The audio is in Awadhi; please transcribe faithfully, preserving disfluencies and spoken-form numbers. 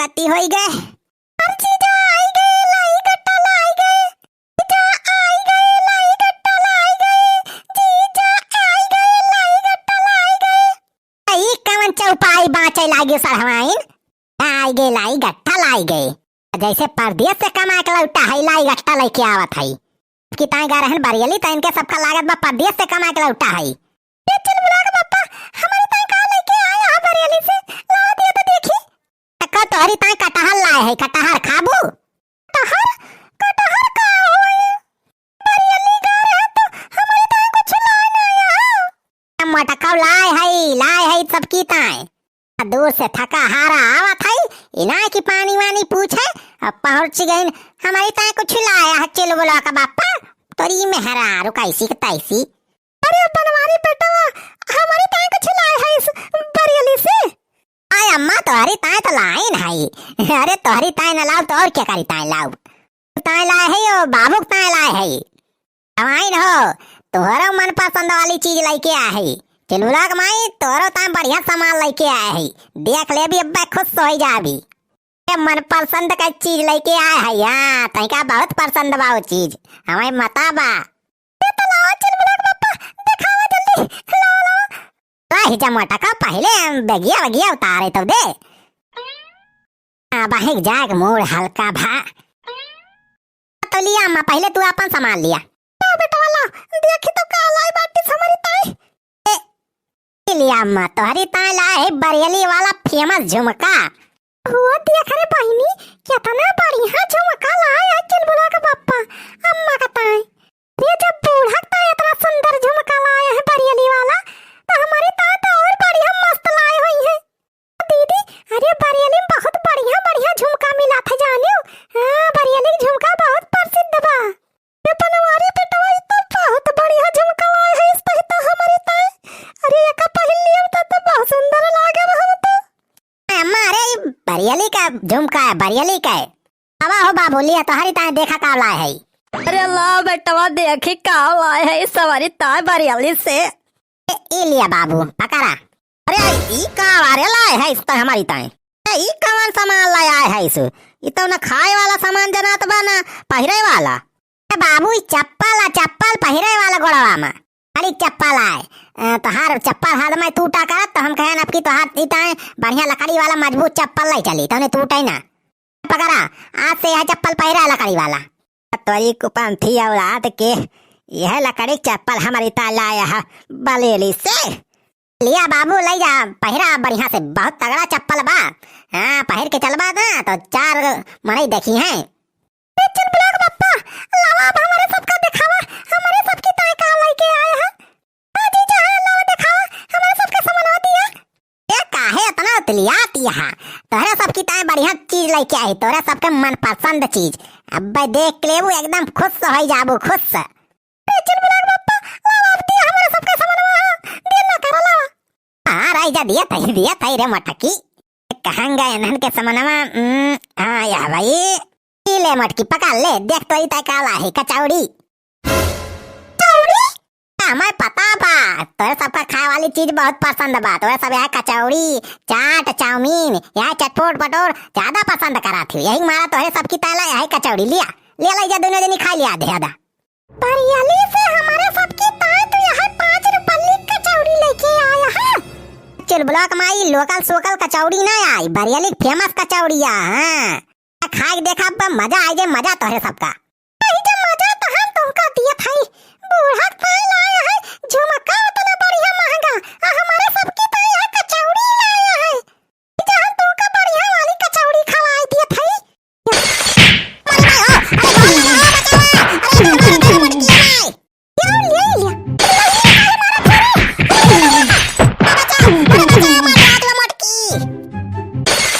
अति होई गए। अरे जीजा आई गए, लाई गट्टा लाई गए। जीजा आई गए, लाई गट्टा लाई गए। जीजा आई गए, लाई गट्टा लाई गए। ई कवन चौपाई बाँचे लागी सढ़वाइन? लाई गए, लाई गट्टा लाई गए। जैसे परदेस से कमा के लौटा है, लाई गट्टा लइके आवत है। कि ताई गा रहन बरियली, त इनके सबका लागत बा परदेस से कमा के लौटा है। ए चुलबुला के बप्पा, हमरी ताई का लइके आया है बरियली से? लावा दिया तो देखी। का तोहरी ताई कटहर लाए है, कटहर खाबू? कटहर? कटहर का होई? बरियली गा रहे तो हमरी ताई कुछ लाए ना आया है। मोटकौ लाए है, लाए है सबकी ताई। दूर से थका हारा आवत है, इना की पानी वानी पूछे, अब पहुँच गइन। हमरी ताई कुछ लाया है चुलबुला का बप्पा, तोरी मेहरारू कैसी के तैसी। अरे बनवारी बेटवा, हमरी ताई कुछ लाए है इस बरियली से। आय अम्मा, तोहरी ताई तो लाइन है। अरे तोहरी ताई न लाओ तो और क्या करी ताई लाओ। ताई लाए है यो, बाबू के ताई लाए है। हवाइन हो, तोहरो मनपसंद वाली चीज लइके आए है। चुलबुला के माई, तोहरो ताई बढ़िया सामान लइके आए है। देख लेबी अब्बे खुश होइ जाबी। ए मनपसंद का चीज लइके आए है, हाँ, तैका बहुत पसंद बा वो चीज। हवाई मता बा। ए तो लाओ चुलबुला के बप्पा, देखावा जल्दी, लाओ, लाओ। ला हिजा मोटका पहिले हम बेगिया, बेगिया उतारे तो दे। आ, बाहिक जाग मूड हल्का भा। तो लिया अम्मा, पहिले तू आपन सामान लिया। ला बेटवा ला, देखी तो का लाई बाटी हमरी ताई। ए, ए लिया अम्मा, तोहरी ताई ला है बरियली वाला famous झुमका। हुआ देख रे बहिनी, केतना बढ़िया झुमका लाए है चुलबुला के बप्पा, अम्मा का ताई। अरे जब बूढ़ा का ताई इतना सुंदर झुमका लाए है बरियली वाला, तो हमरी ताई तो और बढ़िया मस्त लाए होइहैं। दीदी, अरे बरियली में बहुत बढ़िया बढ़िया झुमका मिला था जानियो। हाँ, बरियली के झुमका बहुत प्रसिद्ध बा। ए बनवारी बेटवा, ई तो बहुत बढ़िया झुमका लाए है, इस तही तो हमरी ताई। अरे एका पहिन लियम तो, तो बहुत सुंदर लागे हम तो। अम्मा, अरे ई बरियली का झुमका है, बरियली का है। आवा हो बाबू, लिया तोहरी ताई देखा का लाए है। अरे ला बेटवा, देखी का लाए है इस हमरी ताई बरियली से। ए, ई लिया बाबू, पकड़ा। अरे ई का वारे लाए है इस तो हमरी ताई। ए, ई कवन सामान लाए है इस? ई तो ना खाए वाला सामान जनात बा ना पहिरे वाला। ए बाबू, ई चप्पल आ, चप्पल पहिरे वाला गोड़वा में। खाली चप्पल आए। अ, तोहार चप्पल हर में टूटा करत, तो हम कहेन अब की तोहार ई ताई बढ़िया लकड़ी वाला मजबूत चप्पल लाई चली, तौने टूटे ना। पकड़ा, आज से यह चप्पल पहिरा लकड़ी वाला। तोरी कुपंथी औलाद के, यह लकड़ी चप्पल हमरी ताई लाए है बरेली से। लिया बाबू, लई जा, पहिरा बढ़िया से, बहुत तगड़ा चप्पल बा। हाँ, पहिर के चलबा ना, तो चार मनई देखिहैं। ए चुलबुला के बप्पा, लावा अब हमरे सबका देखावा, हमरे सबकी ताई का लइके आए है। हाँ जीजा, हाँ, लावा देखावा, हमरे सबका सामानवा दिया। ए, काहे इतना उतलियात यहाँ? तोहरे सबकी ताई बढ़िया चीज लइके आई, तोहरे सबके मनपसंद चीज। अब्बे देख लेबू, एकदम खुश होइ जाबू, खुश। ए चुलबुला के बप्पा, लावा अब दिया हमरे सबके सामानवा, हाँ, देर ना करा, लावा। हाँ, राई जा, दिया तही, दिया तही रे मटकी। कहाँ गए इन्हन के सामानवा? हम्म, हाँ, या भाई। ई ले मटकी, पकड़ ले, देख तोरी ताई का लाए है, कचौड़ी। कचौड़ी? हमें पता बा, तोरे सबका खाए वाली चीज बहुत पसंद बा। तोरे सब यह कचौड़ी, चाट, चाउमीन, यह चटपोट पटोर ज्यादा पसंद करा थी। यही मारा तोरे सबकी ताई ला यही कचौड़ी लिया, ले लाई जा, दोनों जनी खा लिया आधे आधा। बरियली से हमरे सबकी ताई तो यह पाँच रुपये की कचौड़ी लइके आया है। चुलबुला के माई, लोकल सोकल कचौड़ी ना आई, बरियली के famous कचौड़ी आ, हाँ। खाए के देखा, अब मजा आ जाए, मजा तोहरे सबका।